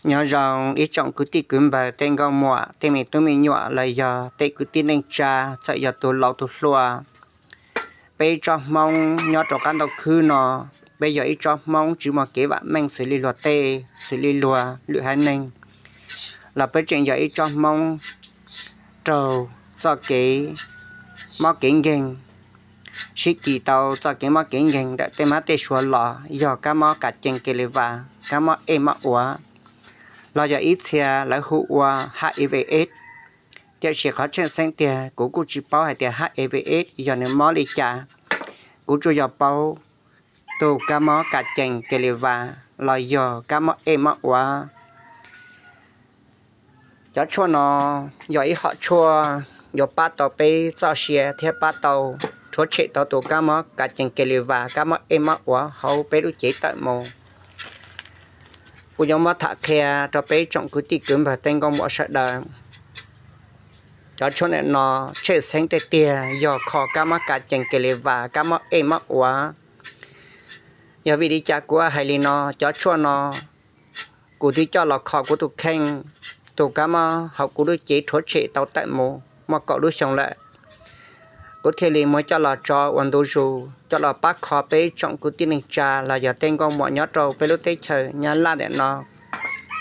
Nyob zoo ib tsoom kwv tij kwv npawg, tej nkauj muam, tej me tub me nyuam los yog tej kwv tij neej tsa, txawm yog tus laus tus hluas. Peb tsob Hmoob nyob rau qab ntuj khwb no, peb yog ib tsob Hmoob tsis muaj kev vam meej xws li luag tej, xws li luag lwm haiv neeg, los peb tseem yog ib tsob Hmoob raug txoj kev mob kev nkeeg, sib kis tau txoj kev mob kev nkeeg ntawm tej mab tej suav los yog kab mob kas cees ke li vas, kab mob ej mob uav, los yog ib txhia lawv hu ua HIV AIDS. Tiam sis qhov tseem ceeb tiag kuv kuj tsis paub hais tias HIV AIDS yog nws mob li cas. Kuv tsuas yog paub tus kab mob kas cees ke li vas los yog kab mob ej mob uav. Cov tshuaj no yog ib hom tshuaj yuav pab tau peb txoj sia thiab pab tau rhuav tshem tau tus kab mob kas cees ke li vas, kab mob ej mob uav hauv peb lub cev tawm mus. Kuv yuav muab tham qhia rau peb tsoom kwv tij kwv npawg tej nkauj muam sawv daws. Cov tshuaj ntawm no tshwj xeeb tiag tiag yog kho kab mob kas cees ke li vas, kab mob ej mob uav. Yog vim li cas kuv hais li no? Cov tshuaj no kuv twb coj los kho kuv tus kheej, tus kab mob hauv kuv lub cev rhuav tshem tau tawm mus muaj kaum lub xyoo lawm. Kuv thiaj li muab coj los tso ua ntu zus, coj los pab kho peb tsoom kwv tij neej tsa los yog tej nkauj muam nyob rau peb lub teb chaws Nyab Laj ntawm no.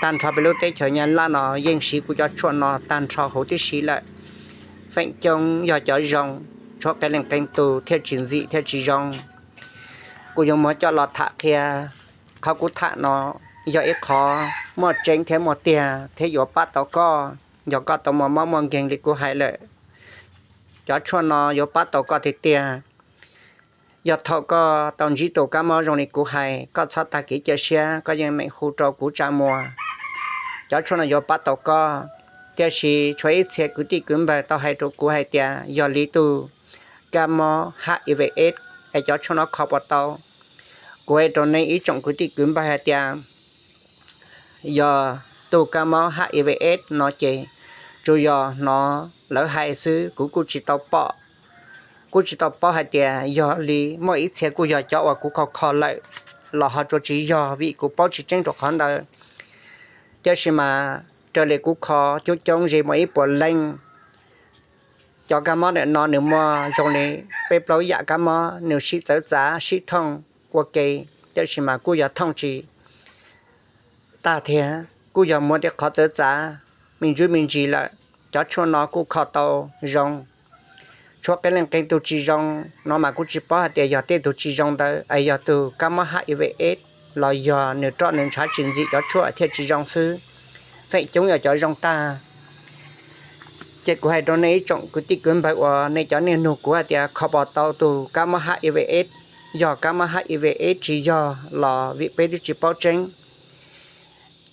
Tag nrho peb lub teb chaws Nyab Laj no yeej siv kuv cov tshuaj no tag nrho huv tib si lawm. Feem coob yog cov zoo, tshuav qee leej qee tus thiaj tsis ntxim thiaj tsis zoo. Kuv yuav muab coj los tham qhia. Qhov kuv tham no yog ib qhov muaj tseeb thiab muaj tiag thiab yuav pab tau koj yog koj tau muaj mob muaj nkeeg li kuv hais lawm. Cov tshuaj no yuav pab tau koj tiag tiag. Yog thaum koj tau ntsib tus kab mob zoo li kuv hais, koj txhob tag kev cia siab, koj yeej meem hu rau kuv tsa muag. Cov tshuaj no yuav pab tau koj. Tiam sis tshuav ib txhia kwv tij kwv npawg tau hais rau kuv hais tias yog li tus kab mob HIV AIDS es cov tshuaj no kho puas tau? Kuv hais rau nej ib tsoom kwv tij kwv npawg hais tias yog tus kab mob HIV AIDS no ces tsuas yog hnov lawv hais xwb, kuv kuj tsis tau pom, kuj tsis tau paub hais tias yog li. Muaj ib txhia kuj yog cov uas kuv kho kho lawm los ho tsuas tsis yog, vim kuv paub tsis tseeb rau qhov ntawd. Tiam sis mas raws li kuv kho coob coob ze muaj ib puas leej, cov kab mob ntawm no nws muaj zoo li peb plaub yam kab mob, nws sib txawv txav sib thooj ua ke, tiam sis mas kuj yog thooj tsis tag thiab, kuj yog muaj tej qhov txawv txav me ntsuj me ntsis lawm. Cov tshuaj no kuj kho tau zoo, tshuav qee leej qee tus tsis zoo no mas kuj tsis paub hais tias yog tej tus tsis zoo ntawd es yog tus kab mob HIV AIDS los yog nws roj nws ntshav tsis ntxim cov tshuaj thiaj tsis zoo xwb. Feem coob yog cov zoo tag. Ces kuv hais rau nej ib tsoom kwv tij kwv npawg uas nej cov niaj nug kuv hais tias kho puas tau tus kab mob HIV AIDS, yog kab mob HIV AIDS tsis yog los vim peb twb tsis paub tseeb.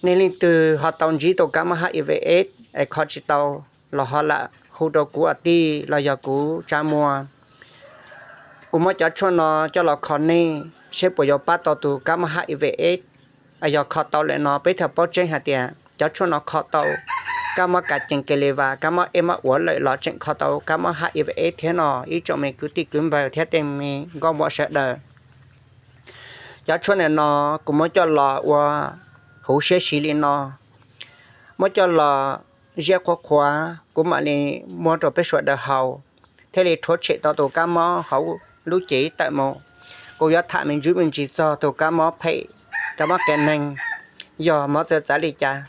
Nej leej twg ho tau ntsib tus kab mob HIV AIDS es kho tsis tau los ho lam hu rau kuv ua tij los yog kuv tsa muag. Kuv muab cov tshuaj no coj los kho nej seb puas yuav pab tau tus kab mob HIV AIDS. Yog kho tau lawm no peb thiaj paub tseeb hais tias cov tshuaj no kho tau kab mob kas cees ke li vas, kab mob ej mob uav lawm los tseem kho tau kab mob HIV AIDS thiab no ib tsoom me kwv tij kwv npawg thiab tej me nkauj muam sawv daws. Cov tshuaj ntawm no kuv muab coj los ua huv siab siv li no, muab coj los ziab qhuav qhuav kuv mam li muab rau peb sawv daws haus, thiaj li rhuav tshem tau tus kab mob hauv lub cev tawm mus. Kuv yuav tham me ntsis me ntsis txog tus kab mob phem, kab mob qias neeg, yog mob txawv txav li cas.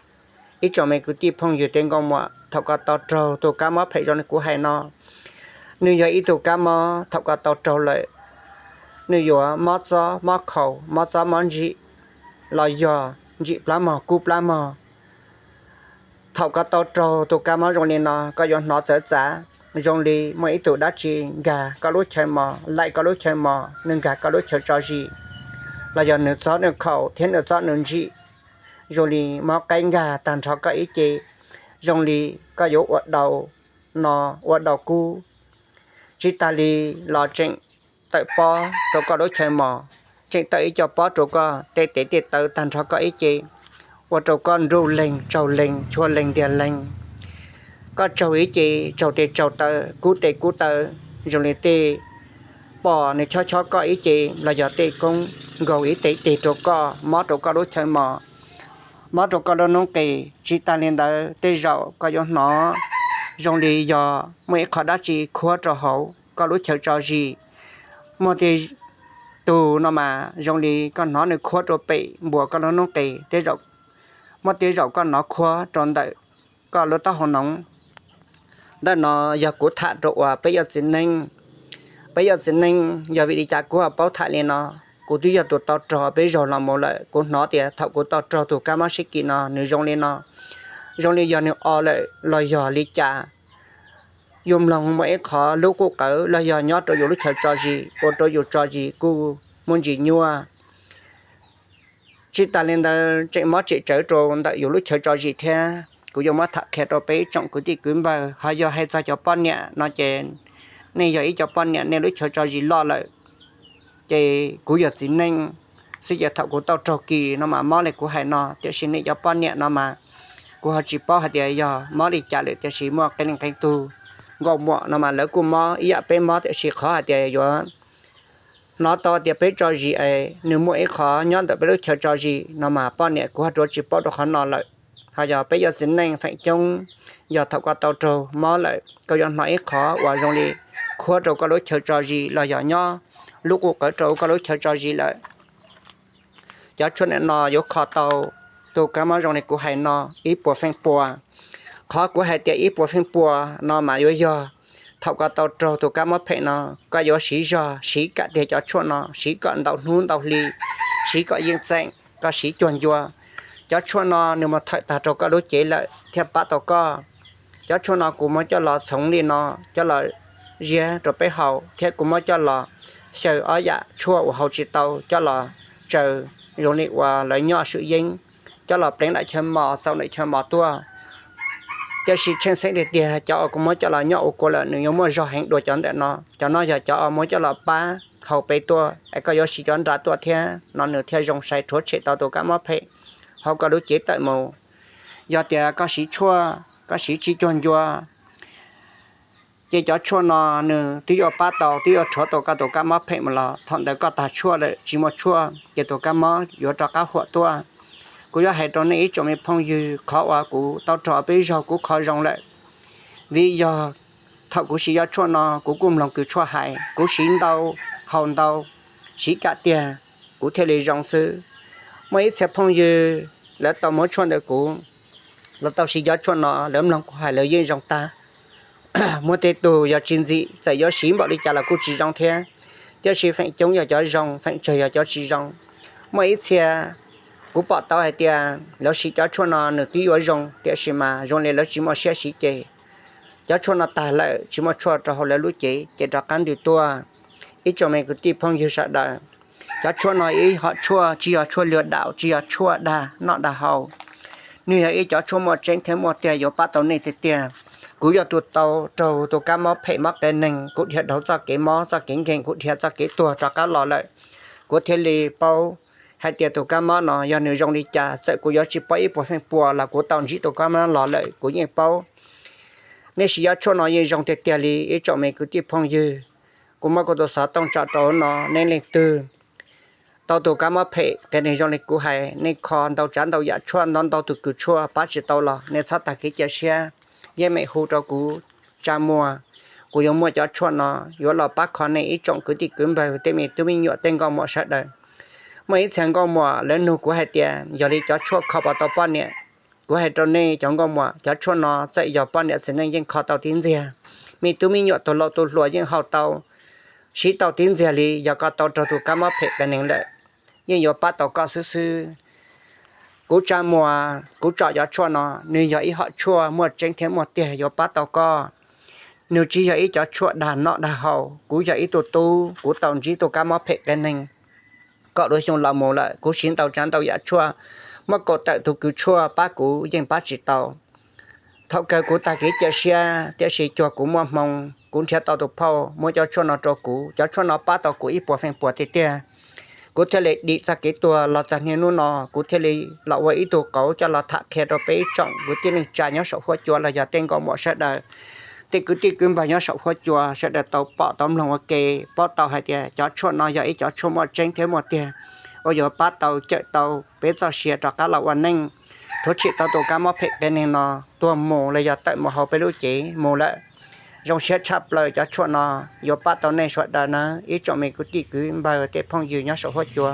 Ib tsoom me kwv tij phooj ywg tej nkauj muam, thaum koj tau raug tus kab mob phem zoo li kuv hais no, nws yog ib tug kab mob thaum koj tau raug lawm, nws yuav mob txob mob khaus, mob txob mob ntsim, los yog ntsim plab mog kub plab mog. Thaum koj tau raug tus kab mob zoo li no koj yuav hnov txawv txav zoo li muaj ib tug dab tsi nkag koj lub chaw mos, laim koj lub chaw mos, nws nkag koj lub chaw tso zis, los yog nws txob nws khaus thiab nws txob nws ntsim, zoo li mob qaib nkag tag nrho koj ib ce, zoo li koj yuav ua dau no ua dau kub. Tsis tas li los tseem tawm pob rau koj lub chaw mos, tseem tawm ib co pob rau koj tej tes tej taw tag nrho koj ib ce, ua rau koj nruj leeg tsaug leeg chua leeg ntiag leeg. Koj tsaug ib ce tsaug tes tsaug taw kub tes kub taw, zoo li tej pom nws chob chob koj ib ce los yog tej koob nkaug ib tes tes rau koj mob rau koj lub chaw mos. mob rau koj lub noob qes. Tsis tas li ntawd tej zaum koj yuav hnov zoo li yog muaj ib qho dab tsi khuab rau hauv koj lub chaw tso zis. Muaj tej tug no mas zoo li koj hnov nws khuab rau pem npuas koj lub noob qes, tej zaum muaj tej zaum koj hnov khuab rau ntawm koj lub taub hau noov. Ntawm no yog kuv tham rau uas peb yog txiv neej. Peb yog txiv neej yog vim li cas kuv ho paub tham li no? Kuv twb yog tus tau raug peb zaug los mus lawm. Kuv hnov tias thaum kuv tau raug tus kab mob sib kis no nws zoo li no, zoo li yog nws o lawm los yog li cas. Yus mloog muaj ib qho lub quj qawv los yog nyob rau yus lub chaw tso zis ua rau yus tso zis kuj muaj ntsis nyuaj. Tsis tas li ntawd tseem mob tseem tsawv rau ntawm yus lub chaw tso zis thiab. Kuv yuav muab tham qhia rau peb ib tsoom kwv tij kwv npawg, ho yog hais txog cov poj niam no ces nej yog ib cov poj niam nej lub chaw tso zis loj lawm. Ces kuv yog txiv neej xwb ces thaum kuv tau raug kis no mas mob li kuv hais no, tiam sis nej cov poj niam no mas kuv ho tsis paub hais tias yog mob li cas lawm, tiam sis muaj qee leej qee tug nkauj muam no mas lawv kuj mob ib yam peb mob, tiam sis qhov hais tias yuav hnov tau tias peb tso zis es nws muaj ib qho nyob ntawm peb lub chaw tso zis no mas poj niam kuv ho rua tsis paub rau qhov no lawm. Ho yog peb yog txiv neej feem coob, yog thaum koj tau raug mob lawm koj yuav hnov ib qho uas zoo li khuab rau koj lub chaw tso zis los yog nyob lub quj qawv rau koj lub chaw tso zis lawm. Cov tshuaj ntawm no yuav kho tau tus kab mob zoo li kuv hais no ib puas feem pua. Qhov kuv hais tias ib puas feem pua no mas yuav yog thaum koj tau raug tus kab mob phem no, koj yuav siv zog siv kam tiag cov tshuaj no, siv kom ntau hnub ntau hli, siv kom yeej txeem, koj siv cuag ncua. Cov tshuaj no nws mus thawm tag rau koj lub cev lawm thiaj pab tau koj. Cov tshuaj no kuv muab coj los txhoov li no, coj los ziab rau peb haus, thiab kuv muab coj los xyaw ob yam tshuaj uas haus tsis tau coj los tsaws zoo li uas lawv nyob swm yeeb, coj los pleev nram chaw mos, txaus nram chaw mos tuaj. Tiam sis tsheej xeeb tiag tiag cov uas kuv muab coj los nyob ua kua lawm nws yuav muaj zog heev dua cov ntawm no. Cov no yog cov uas muab coj los pab haus pes tuaj es koj yuav siv cov nra tuaj thiab no nws thiaj zoo sai rhuav tshem tau tus kab mob phem hauv koj lub cev tawm mus. Yog tias koj siv tshuaj, koj siv tsis cuag ncua, ces cov tshuaj no nws twb yuav pab tau, twb yuav rhuav tau koj tus kab mob phem mus los thaum ntawd koj tag tshuaj lawm tsis muaj tshuaj ces tus kab mob yuav rov qab huam tuaj. Kuv yuav hais rau nej ib tsoom me phooj ywg qhov uas kuv tau raug peb zaug kuv kho zoo lawm. Vim yog thaum kuv siv cov tshuaj no kuv kuj mloog kws tshuaj hais, kuv siv ntau, haus ntau, siv kam tiag, kuv thiaj li zoo xwb. Muaj ib txhia phooj ywg lawv tau muab tshuaj ntawm kuv, lawv tau siv cov tshuaj no lawv mloog kuv hais lawv yeej zoo tag. Muaj tej tug yog tsis ntxim txawm yuav siv npaum li cas los kuj tsis zoo thiab. Tiam sis feem coob yog cov zoo, feem tsawg yog cov tsis zoo. Muaj ib txhia kuv pom tau hais tias lawv siv cov tshuaj no nws twb yuav zoo, tiam sis mas zoo li lawv tsis muaj siab siv ces cov tshuaj no tag lawm tsis muaj tshuaj rau hauv lawv lub cev ces rov qab ntws tuaj. Ib tsoom me kwv tij phooj ywg sawv daws, cov tshuaj no ib hom tshuaj tsis yog tshuaj luag daus, tsis yog tshuaj dag noj dag haus. Nws yog ib cov tshuaj muaj tseeb thiab muaj tiag yuav pab tau nej tiag tiag. Kuv yog tus tau raug tus kab mob phem mob qias neeg, kuv dhia dhau txoj kev mob txoj kev nkeeg, kuv dhia txoj kev tuag rov qab los lawm, kuv thiaj li paub hais tias tus kab mob no yog nws zoo li cas. Txawm kuv yuav tsis paub ib puas feem pua los kuv tau ntsib tus kab mob los lawm kuv yeej paub. Nej siv cov tshuaj no yeej zoo tiag tiag li ib tsoom me kwv tij phooj ywg. Kuv muab kuv tus xov tooj tso rau no, nej leej twg tau tus kab mob phem qias neeg zoo li kuv hais, nej kho ntau tsav ntau yam tshuaj, ntau ntau tus kws tshuaj pab tsis tau los nej txhob tag kev cia siab, yeej meem hu rau kuv tsa muag. Kuv yuav muaj cov tshuaj no yuav los pab kho nej ib tsoom kwv tij kwv npawg, tej me tub me nyuam, tej nkauj muam sawv daws. Muaj ib txhia nkauj muam lawv nug kuv hais tias yog li cov tshuaj kho puas tau poj niam? Kuv hais rau nej cov nkauj muam, cov tshuaj no txawm yog poj niam txiv neej yeej kho tau tib ntxiag, me tub me nyuam tus laus tus hluas yeej haus tau, siv tau tib ntxiag li. Yog koj tau raug tus kab mob phem qias neeg lawm, yeej yuav pab tau koj xwb xwb. Kuv tsa muag, kuv tsom cov tshuaj no, nws yog ib hom tshuaj muaj tseeb thiab muaj tiag yuav pab tau koj. Nws tsis yog ib cov tshuaj dag noj dag haus. Kuv yog ib tug tub, kuv tau ntsib tus kab mob phem qias neeg kaum lub xyoo los mus lawm, kuv siv ntau tsav ntau yam tshuaj muab kaum tawm tus kws tshuaj pab kuv yeej pab tsis tau. Thaum kawg kuv tag kev cia siab, tiam sis cuag kuv muaj hmoo, kuv nrhiav tau tus phauj muab cov tshuaj no rau kuv. Cov tshuaj no pab tau kuv ib puas feem pua tiag tiag. Kuv thiaj li dim txoj kev tuag los txog niaj hnub no, kuv thiaj li los ua ib tug qauv coj los tham qhia rau peb ib tsoom kwv tij neej tsa nyob saum huab cua los yog tej nkauj muam sawv daws, tej kwv tij kwv npawg nyob saum huab cua sawv daws tau pom tau mloog ua ke, paub tau hais tias cov tshuaj no yog ib cov tshuaj muaj tseeb thiab muaj tiag uas yuav pab tau cawm tau peb txoj sia rov qab los ua neej. Rhuav tsim tau tus kab mob phem peb neeg no tuag mus los yog tawm mus hauv peb lub cev mus lawm. Zoo siab tshaj plaws cov tshuaj no yuav pab tau nej sawv daws nawb ib tsoom me kwv tij kwv npawg tej phooj ywg nyob saum huab cua.